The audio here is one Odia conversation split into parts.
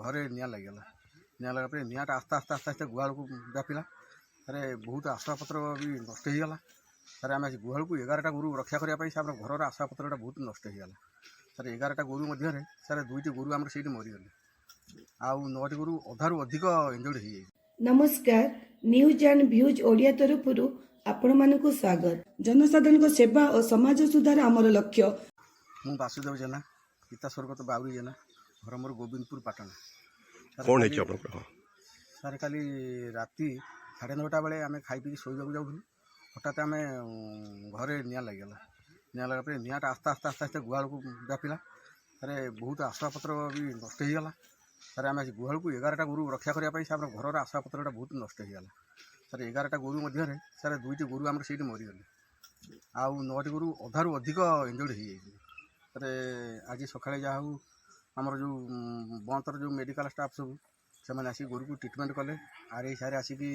ଘରେ ନିଆଁ ଲାଗିଗଲା। ନିଆଁ ଲାଗିଲା ପରେ ନିଆଁଟା ଆସ୍ତେ ଆସ୍ତେ ଆସ୍ତେ ଆସ୍ତେ ଗୁହାଳକୁ ବ୍ୟାପିଲା। ସାର୍, ବହୁତ ଆସବାବପତ୍ର ବି ନଷ୍ଟ ହେଇଗଲା। ସାର୍, ଆମେ ଆଜି ଗୁହାଳକୁ 11ଟା ଗୋରୁ ରକ୍ଷା କରିବା ପାଇଁ ସାର୍, ଆମର ଘରର ଆସବାବପତ୍ରଟା ବହୁତ ନଷ୍ଟ ହେଇଗଲା। ସାର୍, 11ଟା ଗୋରୁ ମଧ୍ୟରେ ସାର୍, ଦୁଇଟି ଗୋରୁ ଆମର ସେଇଠି ମରିଗଲେ ଆଉ ନଅଟି ଗୋରୁ ଅଧାରୁ ଅଧିକ ଇଞ୍ଜୁର୍ଡ଼ ହେଇଯାଇଛି। ନମସ୍କାର, ନ୍ୟୁଜ୍ ଆଣ୍ଡ ଭ୍ୟୁଜ୍ ଓଡ଼ିଆ ତରଫରୁ ଆପଣମାନଙ୍କୁ ସ୍ୱାଗତ। ଜନସାଧାରଣଙ୍କ ସେବା ଓ ସମାଜ ସୁଧାର ଆମର ଲକ୍ଷ୍ୟ। ମୁଁ ବାସୁଦେବ ଜେନା, ପିତା ସ୍ୱର୍ଗତ ବାଉରୀ ଜେନା, ଘର ମୋର ଗୋବିନ୍ଦପୁର ପାଟଣା। ସାର୍, କ'ଣ ହେଇଛି କାଲି ଆପଣଙ୍କର? ହଁ। ସାର୍, କାଲି ରାତି 9:30 ବେଳେ ଆମେ ଖାଇ ପିଇକି ଶୋଇବାକୁ ଯାଉଥିଲୁ। ହଠାତ୍ ଆମେ ଘରେ ନିଆଁ ଲାଗିଗଲା। ନିଆଁ ଲାଗିଲା ପରେ ନିଆଁଟା ଆସ୍ତେ ଆସ୍ତେ ଆସ୍ତେ ଆସ୍ତେ ଗୁହାଳକୁ ବ୍ୟାପିଲା। ସାର୍, ବହୁତ ଆସବାବପତ୍ର ବି ନଷ୍ଟ ହେଇଗଲା। ସାର୍, ଆମେ ଆଜି ଗୁହାଳକୁ 11ଟା ଗୋରୁ ରକ୍ଷା କରିବା ପାଇଁ ସାର୍, ଆମର ଘରର ଆସବାବପତ୍ରଟା ବହୁତ ନଷ୍ଟ ହେଇଗଲା। ସାର୍, 11ଟା ଗୋରୁ ମଧ୍ୟରେ ସାର୍, ଦୁଇଟି ଗୋରୁ ଆମର ସେଇଠି ମରିଗଲେ ଆଉ ନଅଟି ଗୋରୁ ଅଧାରୁ ଅଧିକ ଇଞ୍ଜୁର୍ଡ଼ ହେଇଯାଇଛି। ସାର୍, ଆଜି ସକାଳେ ଯାହା ହଉ, ଆମର ଯେଉଁ ବନ୍ତର ଯେଉଁ ମେଡ଼ିକାଲ ଷ୍ଟାଫ୍ ସବୁ, ସେମାନେ ଆସିକି ଗୋରୁକୁ ଟ୍ରିଟମେଣ୍ଟ କଲେ। ଆର୍ I sir ଆସିକି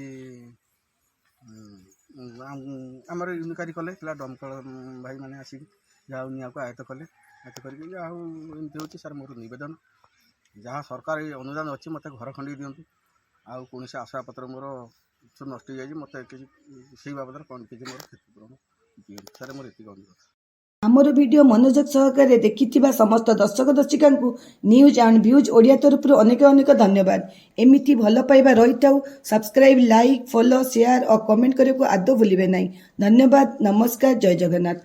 ଆମର ଇନକ୍ୱାରି କଲେ। ଥିଲା ଦମକଳ ଭାଇମାନେ ଆସିକି ଯାହା ହଉ ନିଆଁକୁ ଆୟତ୍ତ କଲେ। ଆୟତ୍ତ କରିକି ଯାହା ହଉ ଏମିତି ହେଉଛି। ସାର୍, ମୋର ନିବେଦନ, ଯାହା ସରକାର ଏଇ ଅନୁଦାନ ଅଛି, ମୋତେ ଘର ଖଣ୍ଡିକି ଦିଅନ୍ତୁ ଆଉ କୌଣସି ଆସବାବପତ୍ର ମୋର ସବୁ ନଷ୍ଟ ହେଇଯାଇଛି, ମୋତେ କିଛି ସେଇ ବାବଦରେ କ'ଣ କିଛି ମୋର କ୍ଷତିପୂରଣ ଦିଅନ୍ତୁ। ସାର୍, ମୋର ଏତିକି ଅନୁରୋଧ। ଆମର ଭିଡ଼ିଓ ମନୋଯୋଗ ସହକାରେ ଦେଖିଥିବା ସମସ୍ତ ଦର୍ଶକ ଦର୍ଶିକାଙ୍କୁ ନ୍ୟୁଜ୍ ଆଣ୍ଡ ଭ୍ୟୁଜ୍ ଓଡ଼ିଆ ତରଫରୁ ଅନେକ ଅନେକ ଧନ୍ୟବାଦ। ଏମିତି ଭଲ ପାଇବା ରହିଥାଉ। ସବସ୍କ୍ରାଇବ୍, ଲାଇକ୍, ଫଲୋ, ସେୟାର ଓ କମେଣ୍ଟ କରିବାକୁ ଆଦୌ ଭୁଲିବେ ନାହିଁ। ଧନ୍ୟବାଦ, ନମସ୍କାର, ଜୟ ଜଗନ୍ନାଥ।